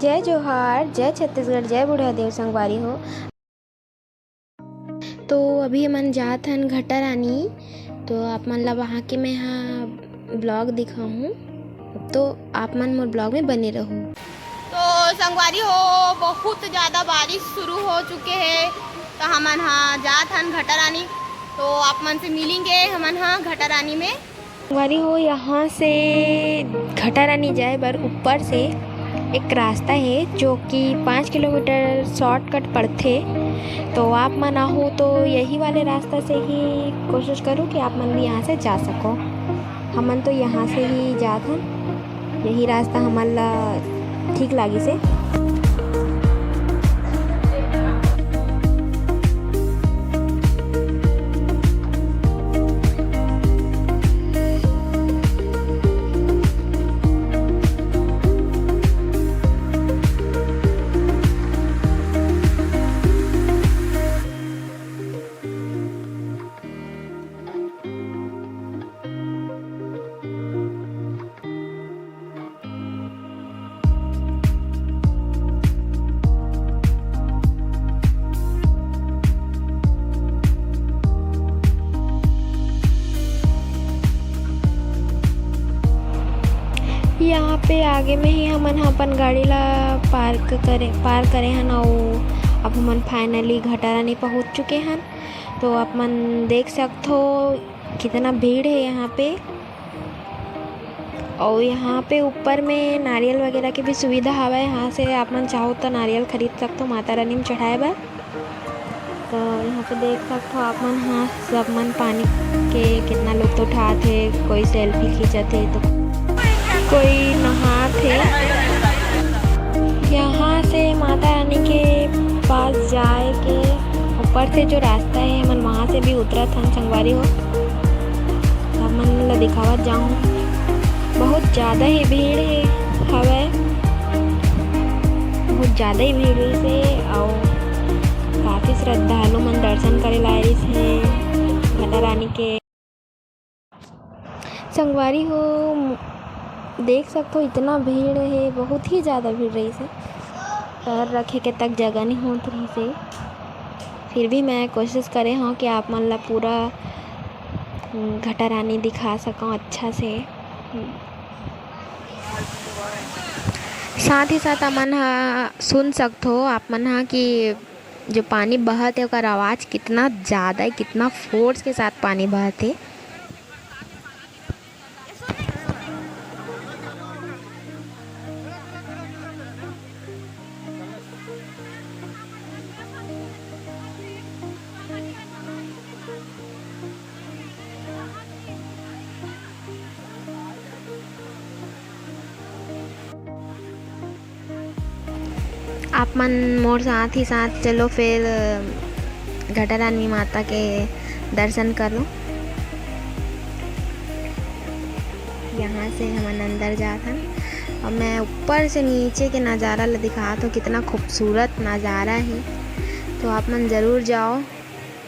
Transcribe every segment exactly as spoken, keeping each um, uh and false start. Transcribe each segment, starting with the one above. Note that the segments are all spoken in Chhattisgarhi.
जय जोहार, जय छत्तीसगढ़, जय बूढ़ा देव संगवारी हो। तो अभी हमन जात हन घटा रानी, तो आप मन ला वहाँ के मैं हा ब्लॉग दिखाहूँ, तो आप मन मोर ब्लॉग में बने रहू। तो संगवारी हो, बहुत ज़्यादा बारिश शुरू हो चुके हे, तो हमन हा जात हन घटा रानी, तो आप मन से मिलेंगे हमन हा घटा रानी में। संगवारी हो, यहाँ से घटा रानी जाए बर ऊपर से एक रास्ता हे, जो कि पाँच किलोमीटर शॉर्टकट पड़थे। तो आप मन आहो तो यही वाले रास्ता से ही कोशिश करो कि आप मन भी यहाँ से जा सको। हमन तो यहाँ से ही जात हन, यही रास्ता हमन ला ठीक लागिस हे। यहाँ पे आगे में ही हमन ह अपन गाड़ी ला पार्क करे, पार्क करे हन, अउ अब हमन finally घटा रानी पहुँच चुके हन। तो आप मन देख सकथो कितना भीड़ हे यहाँ पे। अउ यहाँ पे ऊपर में नारियल वगैरह के भी सुविधा हवय। यहाँ से आप मन चाहो तो नारियल खरीद सकथो माता रानी में चढ़ाए बर। तो यहाँ पे देख सकथो आप मन, हाँ, सब मन पानी के कितना लुत्फ उठात हे, कोई सेल्फी खींचत हे तो कोई नहात हे। यहाँ से माता रानी के पास जाए के ऊपर से जो रास्ता हे, हमन वहाँ से भी उतरत हन संगवारी हो। आप मन ला दिखावत जाऊँ, बहुत ज़्यादा ही भीड़ हे, हवय, बहुत ज़्यादा ही भीड़ रहिस हे। अउ काफ़ी श्रद्धालु मन दर्शन करे ला आए रहिस हे घटा रानी के। संगवारी हो, देख सकथो, इतना भीड़ हे, बहुत ही ज़्यादा भीड़ रहिस हे। पैर रखे के तक जगह नहीं होत रहिस हे। फिर भी मैं कोशिश करे हूँ कि आप मन ला पूरा, उम, घटा रानी दिखा सकूँ अच्छा से। साथ ही साथ हमन हा सुन सकथो आप मन हा कि जो पानी बहत हे, ओकर आवाज़ कितना ज़्यादा हे, कितना force के साथ पानी बहत हे। आप मन मोर साथ ही साथ चलो फिर घटा रानी माता के दर्शन कर लो। यहाँ से हमन अंदर जात हन और मैं ऊपर से नीचे के नज़ारा ला दिखात हूँ, कितना खूबसूरत नज़ारा है। तो आप मन ज़रूर जाओ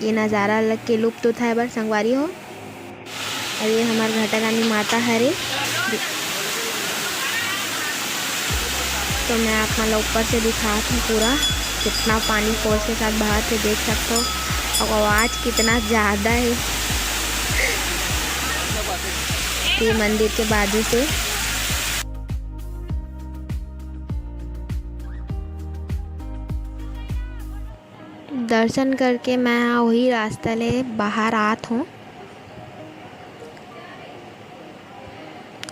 ये नज़ारा ल-, के लुत्फ उठाए बर संगवारी हो। और ये हमर घटा रानी माता हरे। तो मैं आप मन ला ऊपर से दिखात हूँ पूरा, कितना पानी force के साथ बहत हे, देख सकथो। और आवाज़ कितना ज़्यादा है ये मंदिर के बाजू से। दर्शन करके मैं वही रास्ता ले बाहर आत हूँ।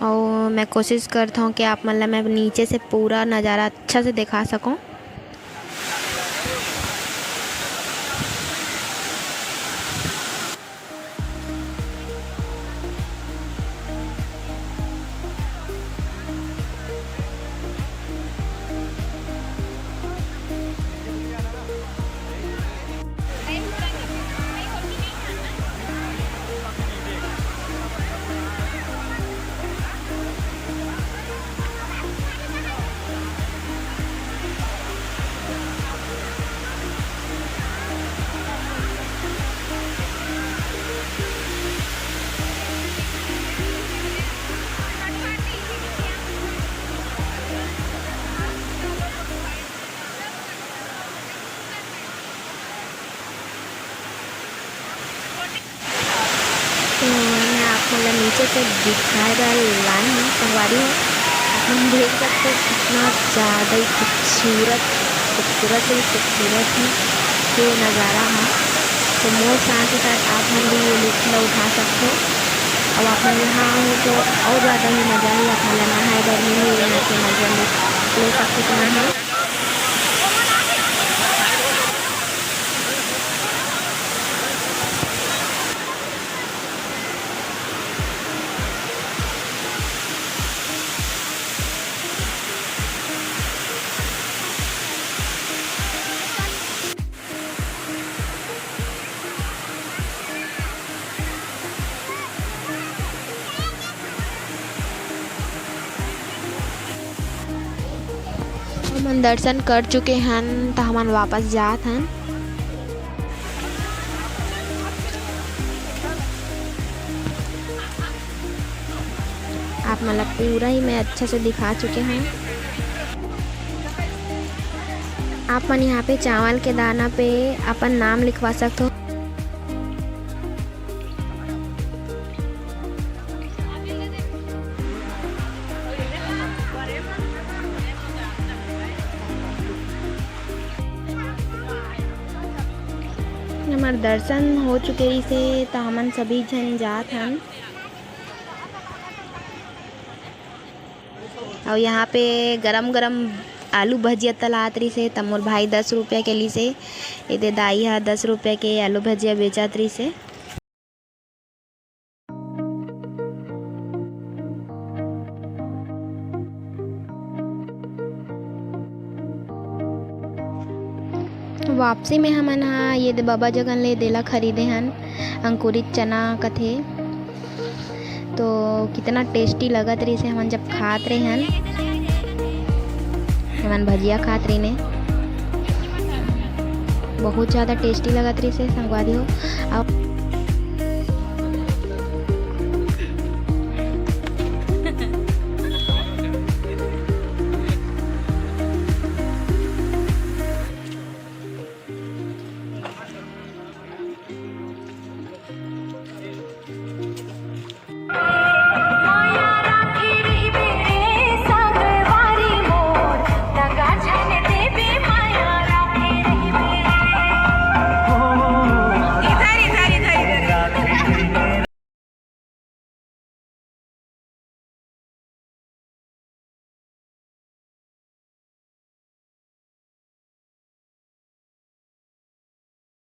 अउ मैं कोशिश करत हूँ कि आप मन ला मैं नीचे से पूरा नज़ारा अच्छा से दिखा सकूँ। तो सब दिखाए बर लाए हैं संगवारी हो। आप मन देख सकते हो कितना ज़्यादा ही खूबसूरत, खूबसूरत ही खूबसूरत ही ये नज़ारा है। तो मोर साथ ही साथ आप मन भी ये लुत्फ ला उठा सकते हो। अब आप मन यहाँ हो तो और ज़्यादा ही मज़ा ही आप मन ला नहाए बर मिलही, यहाँ के मज़ा ले, ले सकते हो नहा। हमन दर्शन कर चुके हन, त हमन वापस जात हन। आप मन ला पूरा ही मैं अच्छा से दिखा चुके हन। आप मन यहाँ पे चावल के दाना पे अपन नाम लिखवा सकत हो। हमर दर्शन हो चुके रहिसे, त हमन सभी झन जात हन। अउ यहाँ पे गरम गरम आलू भजिया तलात रहिसे, त मोर भाई दस रुपया के लिसे, एदे दाई ह दस रुपया के आलू भजिया बेचत रहिसे। वापसी में हमन हा ये दे बबा जगन ले देला खरीदे हन, अंकुरित चना कथे। तो कितना tasty लगत रहिसे, हमन जब खात रहे हन, हमन भजिया खात रहिने, बहुत ज़्यादा tasty लगत रहिसे संगवारी हो। अब